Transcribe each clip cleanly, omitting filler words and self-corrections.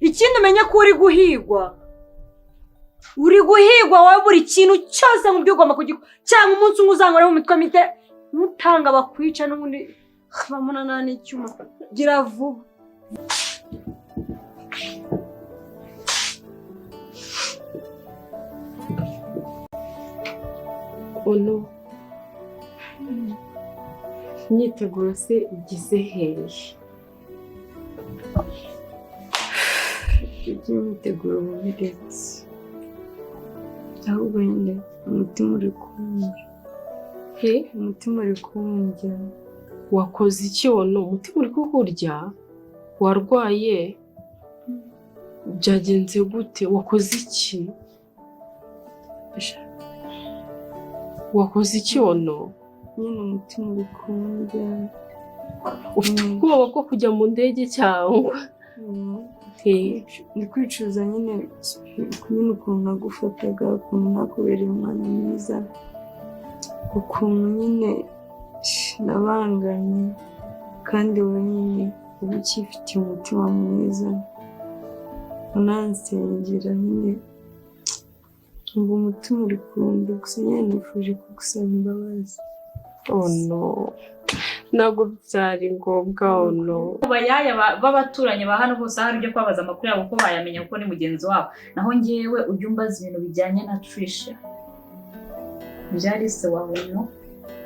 Ikindi, umenye ko uri guhigwa, uri guhigwa wowe. Buri kintu cyose mu byo ugomba kugikora, cyangwa umunsi umwe uzankoramo imitwe mite nutanga bakwica n'ubundi bamunana n'icyuma. Gira vuba. Ono, imyiteguro se igize hehe? Iby'imyiteguro bubiretse, ahubwo nyine umutima uri kumva. He? Umutima uri kumva. Wakoze iki, Ono? Umutima uri kukurya? Warwaye? Byagenze gute? Wakoze iki? Wakoze iki, Ono? Nyine umutima uri kumva. Ufite ubwoba bwo kujya mu ndege cyangwa? He? Ndi kwicuza nyine ukuntu nagufataga, ukuntu nakubereye umwana mwiza, ukuntu nyine nabanganye, kandi wowe nyine uba ukifitiye umutima mwiza, unansengera nyine. Ubu umutima uri kumva gusa, nyine nifuje kugusaba imbabazi. Ono, ntabwo byari ngombwa, Ono. Bayaya b'abaturanyi ba hano bose ahari ujya kubabaza amakuru yabo, kuko bayamenya, kuko ni mugenzi wabo. Naho ngewe ujya umbaza ibintu bijyanye na Trisha, byari se wawe, no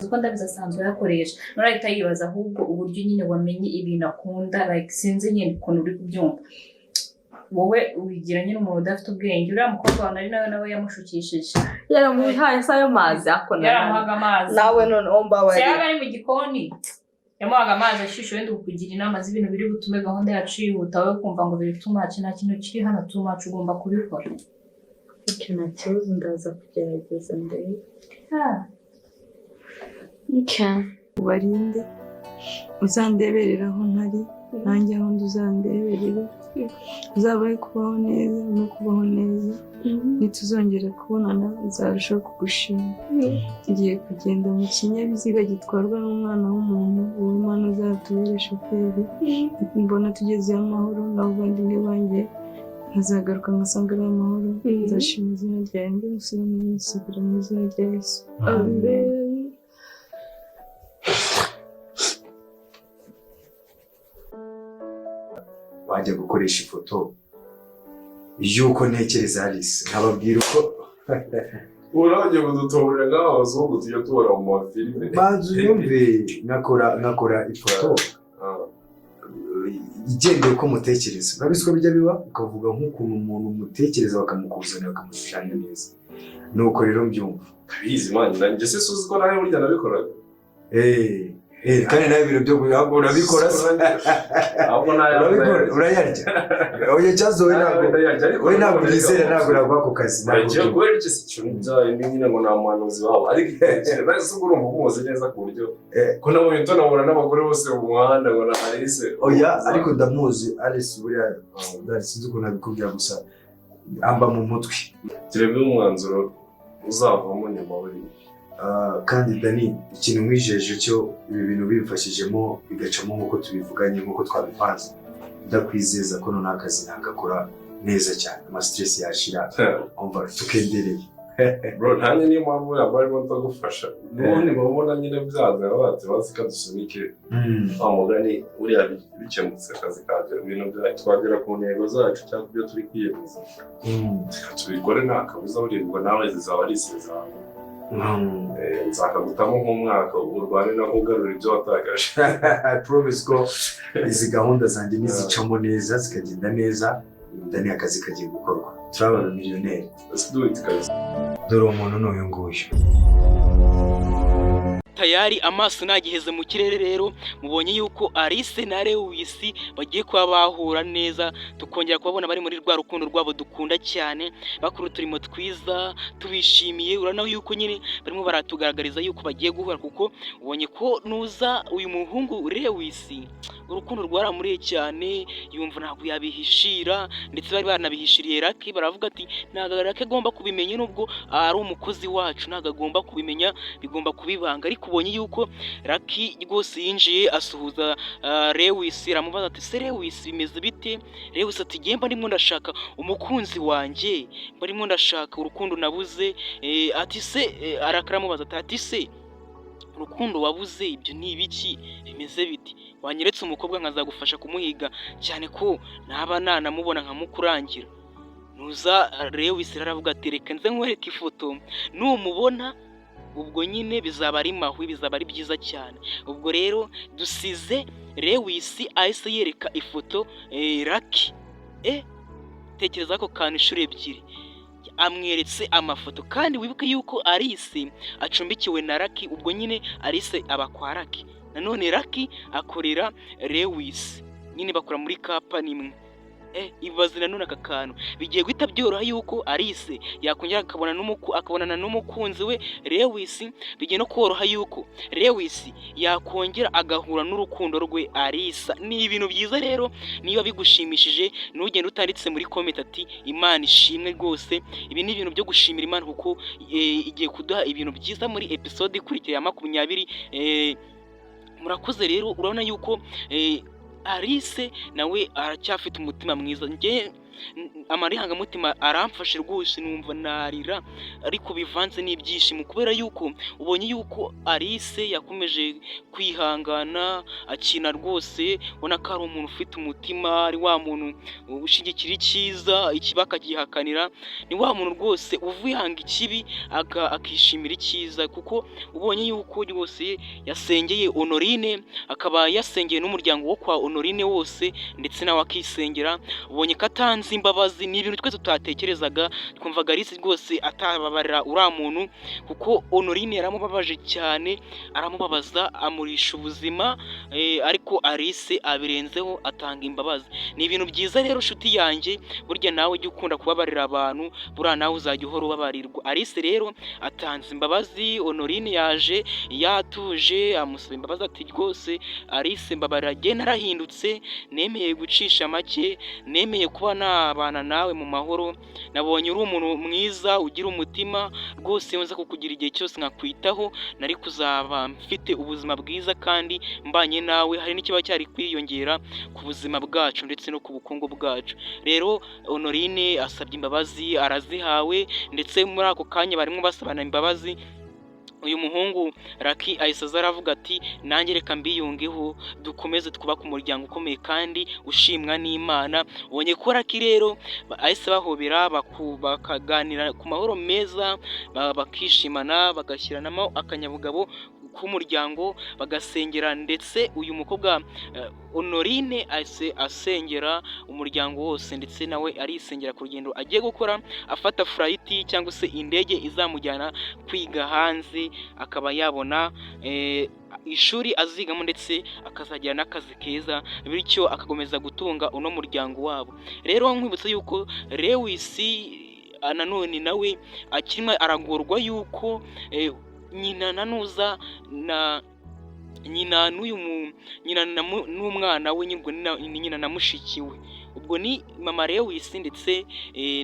kuko ndabizi asanzwe ayakoresha. Nurahita yibaza ahubwo uburyo nyine wamenye ibintu akunda, like sinzi nyine ukuntu uri kubyumva. Wowe wigira nyine umuntu udafite ubwenge. Uriya mukobwa wawe nawe yamushukishije. Yaramuhaye se ayo mazi ako? Yaramuhaga amazi. Nawe noneho mbabarira. Yaba ari mu gikoni, yamuhaga amazi ashyushye. Wenda kukugira inama z'ibintu biri butume gahunda yacu yihuta, wowe kumva ngo biri too much. Nta kintu kiri hano too much, ugomba kubikora. Icyo nta kibazo, ndaza kugerageza ndebe. Ubarinde, uzandeberera aho ntari, nanjye aho ndi uzandeberere, uzabahe kubaho neza no kubaho neza. Nituzongera kubonana nzarushaho kugushima. Tugiye kugenda mu kinyabiziga gitwarwa n'umwana w'umuntu, wowe Mana uzatubere shoferi. Mbona tugezeyo amahoro n'abavandimwe banjye, nkazagaruka ngasanga ari amahoro, nzashima izina ryawe ndi musubira musubira mu izina rya Yesu, amen. Wajya gukoresha ifoto y'uko ntekereza Alice, nkababwira uko Urajya kudutuburira nk'aba bazungu tujya tubona mu mafilime. Banza unyumve. Nkakora ifoto igendeye uko mutekereza. Urabizi ko bijya biba, ukavuga nk'ukuntu umuntu umutekereza, bakamukuzanira bakamushushanya neza. Nuko rero mbyumva. Ndabizi man, nanjye se suzi ko nawe burya nabikoraga? Eh, eh, kandi nawe ibintu byo urabikora se? Ahubwo nawe Urabikora, urayarya. Oya, cyazo wowe ntabwo, wowe ntabwo byizera, ntabwo naguha ako kazi, ntabwo Ngiye byumva. Kubera iki se ikintu byayo ni nyine ngo nta muhanuzi wabo, ariko igihe nawe se ubwo urumva umuzi neza ku buryo ko nabonye tunahura n'abagore bose mu muhanda ngo na Alice? Oya, ariko ndamuzi Alice buriya. Sinzi ukuntu nabikubwira, gusa amba mu mutwe. Turebe umwanzuro uzavamo nyuma buriya. Ah, kandi Dani, ikintu nkwijeje cyo, ibi bintu bimfashijemo bigacamo nk'uko tubivuganye, nk'uko twabipanze, ndakwizeza ko noneho akazi nagakora neza cyane, ama stress yashira, umva tukendereye. Bro, ntanjye niyo mpamvu yaba arimo ndagufasha n'ubundi mubona nyine byanze bati bazi ko dusunike wa mugani buriya bikemutse, akazi kagera, ibintu twagera ku ntego zacu cyangwa ibyo turi kwiyemeza. Reka tubikore nta kabuza, buriya ubwo nawe zizaba ari isezerano. Nzakagutamo nk'umwaka urwane no kugarura ibyo watakaje. I promise ko izi gahunda zanjye nizicamo neza, zikagenda neza, Dani, akazi kagiye gukorwa, turaba miliyoneri. Let's do it kabisa. Dore uwo muntu ni uyu nguyu. Tayari amaso nagiheze mu kirere. Rero mubonye yuko Alice na Lewis bagiye kuba bahura neza, tukongera kubabona bari muri rwa rukundo rwabo dukunda cyane, bakora uturimo twiza tubishimiye. Urabona yuko nyine barimo baratugaragariza yuko bagiye guhura, kuko ubonye ko nuza uyu muhungu Lewis urukundo rwaramuriye cyane, yumva ntabwo yabihishira. Ndetse bari banabihishiriye Lucky, baravuga ati ntabwo Lucky agomba kubimenya, nubwo ari umukozi wacu ntabwo agomba kubimenya, bigomba kubibanga. Ariko Ariko ubonye yuko Lucky rwose yinjiye asuhuza Lewis, aramubaza ati: "Se Lewis, bimeze bite?" Lewis ati: "Ngiye mba ndimo ndashaka umukunzi wanjye, mba ndimo ndashaka urukundo nabuze." Ati se arakaramubaza ati: "Se urukundo wabuze ibyo ni ibiki? Bimeze biti? Wanyeretse umukobwa nkazagufasha kumuhiga, cyane ko naba nanamubona nkamukurangira." Nuza Lewis rero aravuga ati: "Reka nze nkwereke ifoto, numubona ubwo nyine bizaba ari mahwi, bizaba ari byiza cyane." Ubwo rero dusize Lewis ahise yereka ifoto Lucky. Tekereza ako kantu, inshuro ebyiri amweretse amafoto. Kandi wibuke yuko Alice acumbikiwe na Lucky, ubwo nyine Alice aba kwa Lucky, nanone Lucky akorera Lewis, nyine bakora muri company imwe. Ibaze nanone aka kantu, bigiye guhita byoroha yuko Alice yakongera akabona akabonana n'umukunzi we Lewis. Bigiye no koroha yuko Lewis yakongera agahura n'urukundo rwe Alice. Ni ibintu byiza rero. Niba bigushimishije, ntugende utanditse muri comment ati: "Imana ishimwe." Rwose ibi ni ibintu byo gushimira Imana, kuko igiye kuduha ibintu byiza muri episode ikurikira ya 20. Murakoze rero. Urabona yuko Alice nawe aracyafite umutima mwiza. Njye amarangamutima aramfashe rwose, numva narira, ariko bivanze n'ibyishimo, kubera yuko ubonye yuko Alice yakomeje kwihangana, akina rwose ubona ko ari umuntu ufite umutima, ari wa muntu ushyigikira icyiza, ikibi akagihakanira, ni wa muntu rwose uvuyanga ikibi akishimira icyiza, kuko ubonye yuko rwose yasengeye Honorine, akaba yasengeye n'umuryango wo kwa Honorine wose, ndetse nawe akisengera. Ubonye ko atanze imbabazi, ni ibintu twese tutatekerezaga. Twumvaga Alice rwose atababarira uriya muntu, kuko Honorine yaramubabaje cyane, aramubabaza, amurisha ubuzima, ariko Alice abirenzeho atanga imbabazi. Ni ibintu byiza rero, nshuti yanjye. Burya nawe ujya ukunda kubabarira abantu, buriya nawe uzajya uhora ubabarirwa. Alice rero atanze imbabazi, Honorine yaje yatuje amusaba imbabazi ati: "Rwose Alice, mbabarira, njye narahindutse, nemeye gucisha make, nemeye kuba nabana nawe mu mahoro. Nabonye uri umuntu mwiza ugira umutima rwose, iyo nza kukugira igihe cyose nkakwitaho, nari kuzaba mfite ubuzima bwiza kandi mbanye nawe hari n'ikiba cyari kwiyongera ku buzima bwacu ndetse no ku bukungu bwacu." Rero Honorine asabye imbabazi, arazihawe, ndetse muri ako kanya barimo basabana imbabazi, uyu muhungu Lucky ahise aza aravuga ati: "Nanjye reka mbiyungeho, dukomeze twubake umuryango ukomeye kandi ushimwa n'Imana." Ubonye ko Lucky rero ahise bahobera, bakaganira ku mahoro meza, bakishimana, bagashyiranamo akanyabugabo k'umuryango, bagasengera, ndetse uyu mukobwa Honorine ahise asengera umuryango wose, ndetse nawe arisengera ku rugendo agiye gukora, afata flight cyangwa se indege izamujyana kwiga hanze, akaba yabona ishuri azigamo, ndetse akazagira n'akazi keza, bityo agakomeza gutunga uno muryango wabo. Rero nkwibutsa yuko Lewis nanone nawe akirimo aragorwa yuko nyina na nuza na nyina n'uyu nyina n'umwana we, ubwo ni nyina na mushiki we, ubwo ni mama Lewis ndetse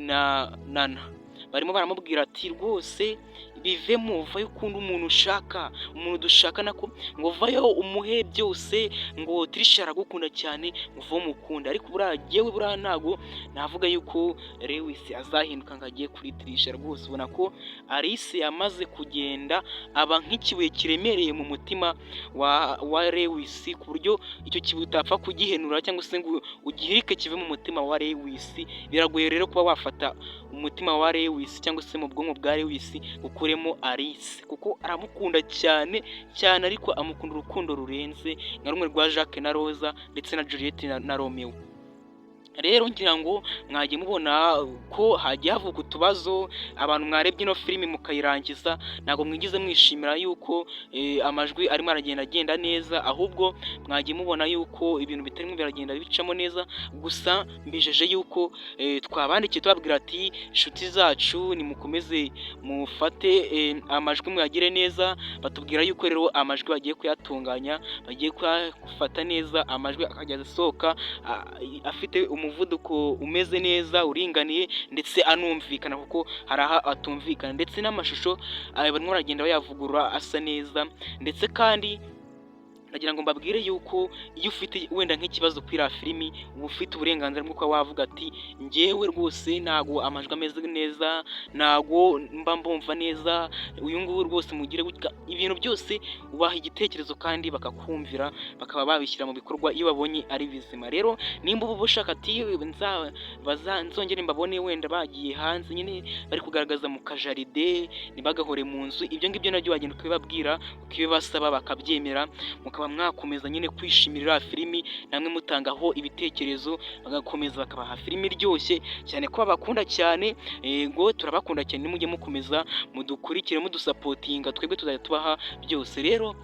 na Nana, barimo baramubwira ati: "Rwose bivemo, vayo ukunda umuntu ushaka, umuntu dushaka nako, ngo vayo umuhe byose, ngo Trisha aragukunda cyane, ngo uve umukunda." Ariko buriya jyewe buriya ntago navuga yuko Lewis azahinduka ngo agiye kuri Trisha. Rwose ubona ko Alice yamaze kugenda aba nk'ikibuye kiremereye mu mutima wa Lewis, ku buryo icyo kibuye utapfa kugihenura cyangwa se ngo ugihirike kive mu mutima wa Lewis. Biragoye rero kuba wafata umutima wa Lewis cyangwa se mu bwonko bwa Lewis ukuremo Alice, kuko aramukunda cyane cyane, ariko amukunda urukundo rurenze nka rumwe rwa Jacques na Rosa ndetse na Juliet na Romeo. Rero ngira ngo mwagiye mubona ko hagiye havuka utubazo. Abantu mwarebye ino filimi mukayirangiza, ntabwo mwigize mwishimira yuko amajwi arimo aragenda agenda neza, ahubwo mwagiye mubona yuko ibintu bitarimo biragenda bicamo neza. Gusa mbijeje yuko twabandikiye tubabwira ati: "Inshuti zacu, nimukomeze mufate amajwi muyagire neza." Batubwira yuko rero amajwi bagiye kuyatunganya, bagiye kuyafata neza, amajwi akajya asohoka afite muvuduko umeze neza, uringaniye ndetse anumvikana, kuko hari aho atumvikana, ndetse n'amashusho barimo baragenda bayavugurura asa neza. Ndetse kandi ndagira ngo mbabwire yuko iyo ufite wenda nk'ikibazo kuri iriya filimi, uba ufite uburenganzira bwo kuba wavuga ati: "Njyewe rwose ntago amajwi ameze neza, ntago mba mbumva neza, uyu nguyu rwose mugire gutya." Ibintu byose ubaha igitekerezo kandi bakakumvira, bakaba babishyira mu bikorwa iyo babonye ari bizima. Rero nimba uba ushaka ati nzongere mbabone wenda bagiye hanze nyine, bari kugaragaza mu kajaride, ntibagahore mu nzu, ibyo ngibyo nabyo wagenda ukabibabwira, ukabibasaba, bakabyemera, mukaba mwakomeza nyine kwishimira iriya filimi, namwe mutangaho ibitekerezo, bagakomeza bakabaha filimi iryoshye cyane, ko babakunda cyane. Yego, turabakunda cyane, nimujye mukomeza mudukurikire, mudusupportinga, twebwe tuzajya tubaha byose. Rero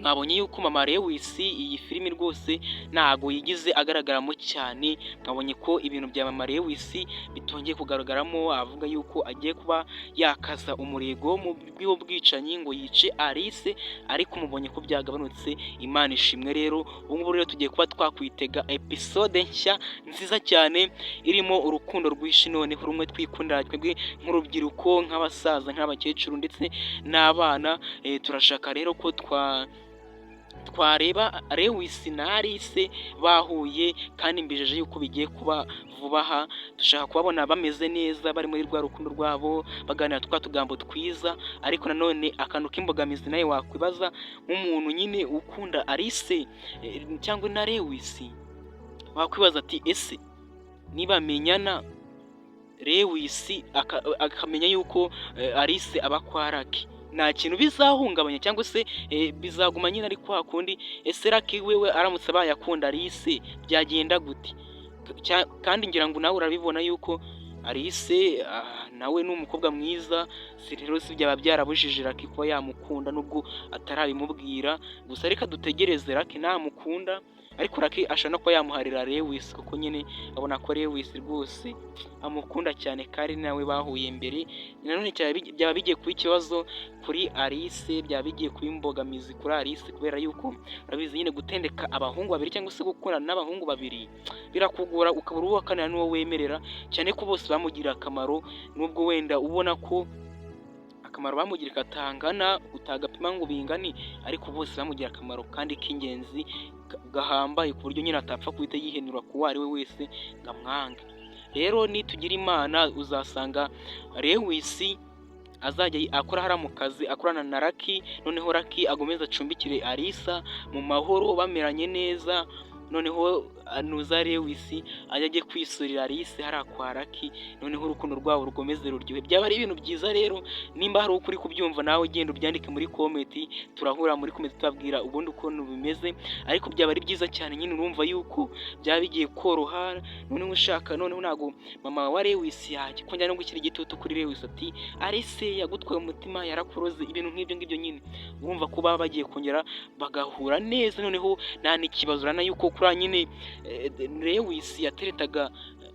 mwabonye yuko mama Lewis iyi filimi rwose ntago yigize agaragaramo cyane. Mwabonye ko ibintu bya mama Lewis bitongeye kugaragaramo, avuga yuko agiye kuba yakaza umurego mu bw'ubwicanyi ngo yice Alice, ariko mubonye ko byagabanutse, Imana ishimwe. Rero ubu ngubu rero tugiye kuba twakwitega episode nshya nziza cyane irimo urukundo rwinshi, noneho rumwe twikundira twebwe nk'urubyiruko, nk'abasaza, nk'abakecuru ndetse n'abana. Turashaka rero ko twareba Lewis na Alice bahuye, kandi mbijeje yuko bigiye kuba vuba aha. Dushaka kubabona bameze neza, bari muri rwa rukundo rwabo, baganira twa tugambo twiza. Ariko nanone akantu k'imbogamizi nawe wakwibaza nk'umuntu nyine ukunda Alice cyangwa na Lewis, wakwibaza ati: "Ese nibamenyana, Lewis akamenya yuko Alice aba kwa Lucky, nta kintu bizahungabanya cyangwa se bizaguma nyine ari kwa kundi? Ese Lucky wewe aramutse abaye akunda Alice byagenda gute?" Kandi ngira ngo nawe urabibona yuko Alice nawe ni umukobwa mwiza, si rero si byaba byarabujije Lucky kuba yamukunda nubwo atarabimubwira? Gusa reka dutegereze Lucky namukunda, ariko Lucky ashobora no kuba yamuharira Lewis, kuko nyine abona ko Lewis rwose amukunda cyane kandi nawe bahuye mbere. Nanone byaba bigiye kuba ikibazo kuri Alice, byaba bigiye kuba imbogamizi kuri Alice, kubera yuko urabizi nyine gutendeka abahungu babiri cyangwa se gukorana n'abahungu babiri birakugora, ukabura uwo wakanira n'uwo wemerera, cyane ko bose bamugiriye akamaro, nubwo wenda ubona ko akamaro bamugiriye katangana, utagapima ngo bingane, ariko bose bamugiriye akamaro kandi k'ingenzi gahambaye, ku buryo nyine atapfa guhita yihenura ku uwo ari we wese ngo amwange. Rero nitugira Imana, uzasanga Lewis azajya akora hariya mu kazi akorana na Lucky, noneho Lucky agomeze acumbikire Alice mu mahoro, bameranye neza, noneho nuza Lewis ajye ajye kwisurira Alice hariya kwa Lucky, noneho urukundo rwabo rukomeze ruryohe. Byaba ari ibintu byiza. Rero nimba hari uko uri kubyumva nawe, genda ubyandike muri comment, turahura muri comment tubabwira ubundi ukuntu bimeze. Ariko byaba ari byiza cyane nyine, urumva yuko byaba bigiye koroha. Noneho ushaka noneho ntabwo mama wa Lewis yajya kongera no gushyira igitutu kuri Lewis ati: "Alice yagutwaye umutima, yarakuroze," ibintu nk'ibyo ngibyo nyine. Urumva ko baba bagiye kongera bagahura neza, noneho nta n'ikibazo. Urabona yuko kuri nyine Lewis yateretaga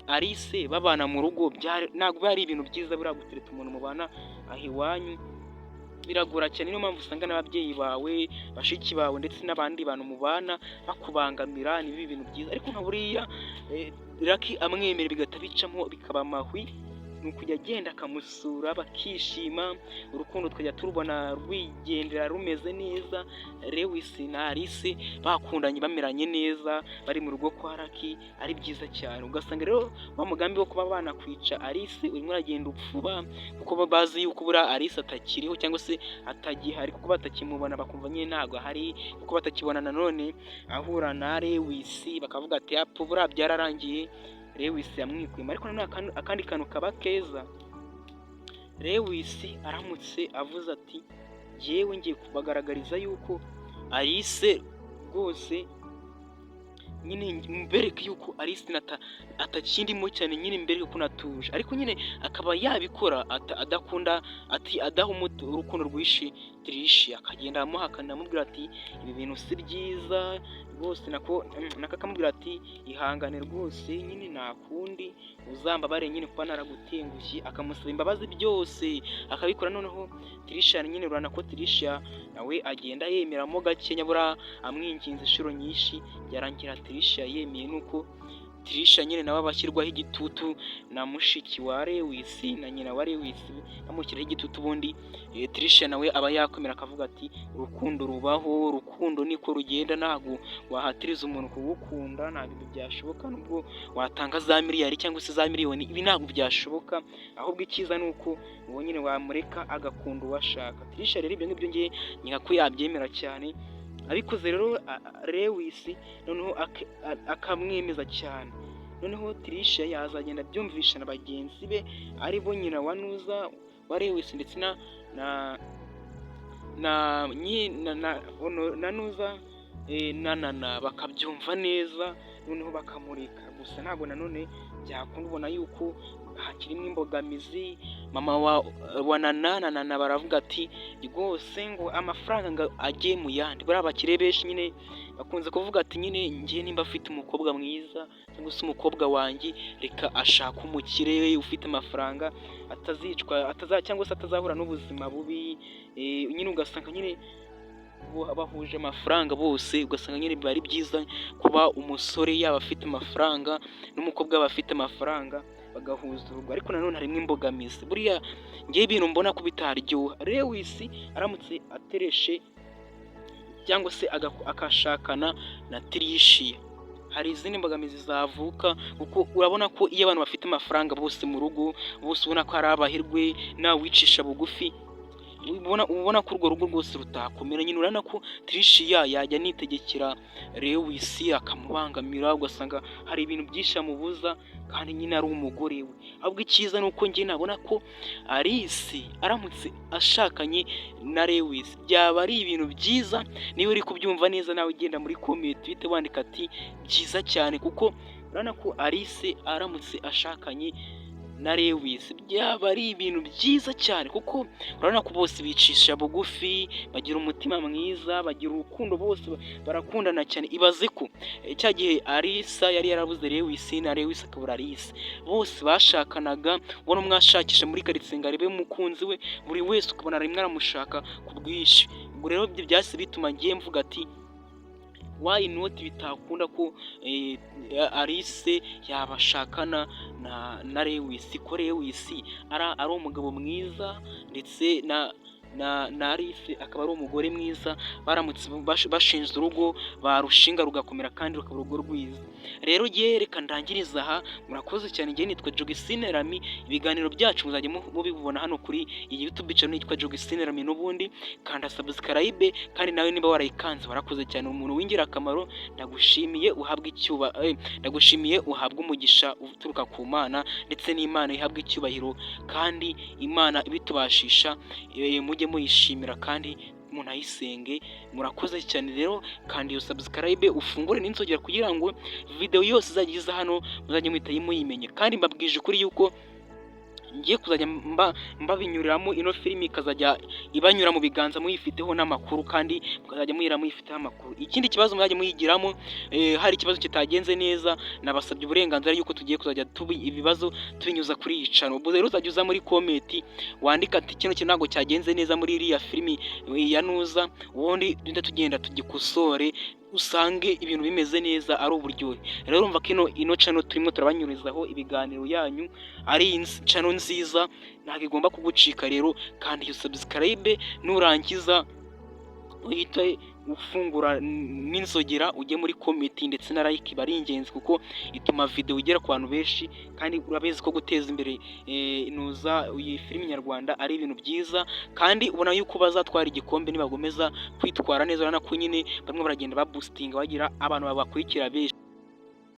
Alice babana mu rugo, ntabwo byari ibintu byiza. Buriya gutereta umuntu mubana aho iwanyu biragora cyane, niyo mpamvu usanga n'ababyeyi bawe, bashiki bawe ndetse n'abandi bantu mubana bakubangamira, ni ibintu byiza. Ariko nka buriya Lucky amwemera bigahita bicamo bikaba amahwi, ni ukujya agenda akamusura bakishima, urukundo tukajya turubona rwigendera rumeze neza, Lewis na Alice bakundanye, bameranye neza, bari mu rugo kwa Lucky, ari byiza cyane. Ugasanga rero wa mugambi wo kuba banakwica Alice urimo uragenda upfuba, kuko bazi yuko buriya Alice atakiriho cyangwa se atagihari, kuko batakimubona, bakumva nyine ntabwo ahari, kuko batakibona nanone ahura na Lewis, bakavuga ati: "Apu, buriya byararangiye, Lewis yamwikuyemo." Ariko nanone akandi kantu kaba keza, Lewis aramutse avuze ati: "Yewe, ngiye kubagaragariza yuko Alice rwose nyine mbereke yuko Alice atakindimo cyane, nyine mbereke ko natuje," ariko nyine akaba yabikora adakunda ati adaha urukundo rwinshi Tricia, akagenda amuhakana amubwira ati: "Ibi bintu si byiza rwose," nako akamubwira ati: "Ihangane rwose nyine, nta kundi, uzambabare nyine kuba naragutengushye," akamusaba imbabazi, byose akabikora. Noneho Tricia nyine urabona ko Tricia nawe agenda yemeramo gake, nyabura amwinginze inshuro nyinshi byarangira Tricia yemeye. Nuko Trisha nyine nawe aba ashyirwaho igitutu na mushiki wa Lewis na nyina wa Lewis, bamushyiraho igitutu. Ubundi Trisha nawe aba yakwemera akavuga ati: "Urukundo rubaho, urukundo niko rugenda, ntabwo wahatiriza umuntu kugukunda, ntabwo ibyo byashoboka, nubwo watanga za miliyari cyangwa se za miliyoni, ibi ntabwo byashoboka. Ahubwo icyiza ni uko uwo nyine wamureka agakunda uwo ashaka." Trisha rero ibyo ngibyo ngiye nkeka ko yabyemera cyane. Abikoze rero, Lewis noneho akamwemeza cyane. Noneho Trisha yazagenda abyumvisha na bagenzi be, ari bo nyina wa Nuza wa Lewis ndetse na Nuza na Nana, bakabyumva neza, noneho bakamureka. Gusa ntabwo nanone byakunda, ubona yuko hakirimo imbogamizi. Mama wa Nana na Nana baravuga ati rwose ngo amafaranga ngo ajye mu yandi. Buriya abakire benshi nyine bakunze kuvuga ati: "Nyine njye nimba afite umukobwa mwiza cyangwa se umukobwa wanjye, reka ashake umukire ufite amafaranga, atazicwa ataza cyangwa se atazahura n'ubuzima bubi." Nyine ugasanga nyine bahuje amafaranga bose, ugasanga nyine biba ari byiza kuba umusore yaba afite amafaranga n'umukobwa yaba afite amafaranga, bagahuza urugo. Ariko nanone harimo imbogamizi. Buriya ngewe ibintu mbona ko bitaryoha, Lewis aramutse atereshe cyangwa se akashakana na Tricia, hari izindi mbogamizi zavuka, kuko urabona ko iyo abantu bafite amafaranga bose mu rugo, bose ubona ko ari abahirwe, ntawe wicisha bugufi, ubona ko urwo rugo rwose rutakomera. Nyine urabona ko Tricia yajya anitegekera Lewis, akamubangamira, ugasanga hari ibintu byinshi amubuza kandi nyine ari umugore we. Ahubwo icyiza ni uko njye nabona ko Alice aramutse ashakanye na Lewis byaba ari ibintu byiza. Niba uri kubyumva neza nawe ugenda muri comment uhite wandika ati byiza cyane, kuko urabona ko Alice aramutse ashakanye na Lewis byaba ari ibintu byiza cyane, kuko urabona ko bose bicisha bugufi, bagira umutima mwiza, bagira urukundo, bose barakundana cyane. Ibaze ko cya gihe Alisa yari yarabuze Lewis na Lewis akabura Alice, bose bashakanaga, ubona umwe ashakisha muri karitsiye ngo arebe umukunzi we, buri wese ukabona rimwe aramushaka ku bwinshi. Ubwo rero ibyo byahise bituma ngiye mvuga ati why not bitakunda ko Alice yabashakana na Lewis, ko Lewis ari umugabo mwiza ndetse na Alice akaba ari umugore mwiza. Baramutse bashinze urugo, barushinga rugakomera kandi rukaba urugo rwiza. Rero ngewe reka ndangirize aha, murakoze cyane. Ngewe nitwa Jogisine Rami. Ibiganiro byacu muzajya mubibona hano kuri iyi YouTube channel yitwa Jogisine Rami. N'ubundi kanda subscribe, kandi nawe niba warayikanze warakoze cyane, umuntu w'ingirakamaro, ndagushimiye, uhabwe icyuba ndagushimiye, uhabwe umugisha uturuka ku Mana, ndetse n'Imana ihabwe icyubahiro, kandi Imana ibitubashisha mujye muyishimira kandi munayisenge. Murakoze cyane rero, kandi iyo subscribe ufungure n'inzogera kugira ngo video yose izajya iza hano muzajye muhita muyimenya. Kandi mbabwije ukuri yuko ngiye kuzajya mbabinyuriramo ino filimi, ikazajya ibanyura mu biganza muyifiteho n'amakuru, kandi mukazajya muyira muyifiteho amakuru. Ikindi kibazo muzajya muyigiramo, hari ikibazo kitagenze neza, nabasabye uburenganzira yuko tugiye kuzajya tubi ibibazo tubinyuza kuri iyi channel. Ubwo rero uzajya uza muri comment wandika ati kino kintu ntabwo cyagenze neza muri iriya filimi ya Nuza, ubundi duhita tugenda tugikosore, usange ibintu bimeze neza, ari uburyohe. Rero urumva ko ino channel turimo turabanyurizaho ibiganiro yanyu ari channel nziza, ntabwo igomba kugucika. Rero kandi iyo subscribe, nurangiza uhite ufungura n'inzogera, ujye muri comment, ndetse na like iba ari ingenzi kuko ituma video igera ku bantu benshi. Kandi urabizi ko guteza imbere nuza iyi filimi nyarwanda ari ibintu byiza, kandi ubona yuko bazatwara igikombe nibagomeza kwitwara neza. Urabona ko nyine bamwe baragenda baboostinga, bagira abantu babakurikira benshi.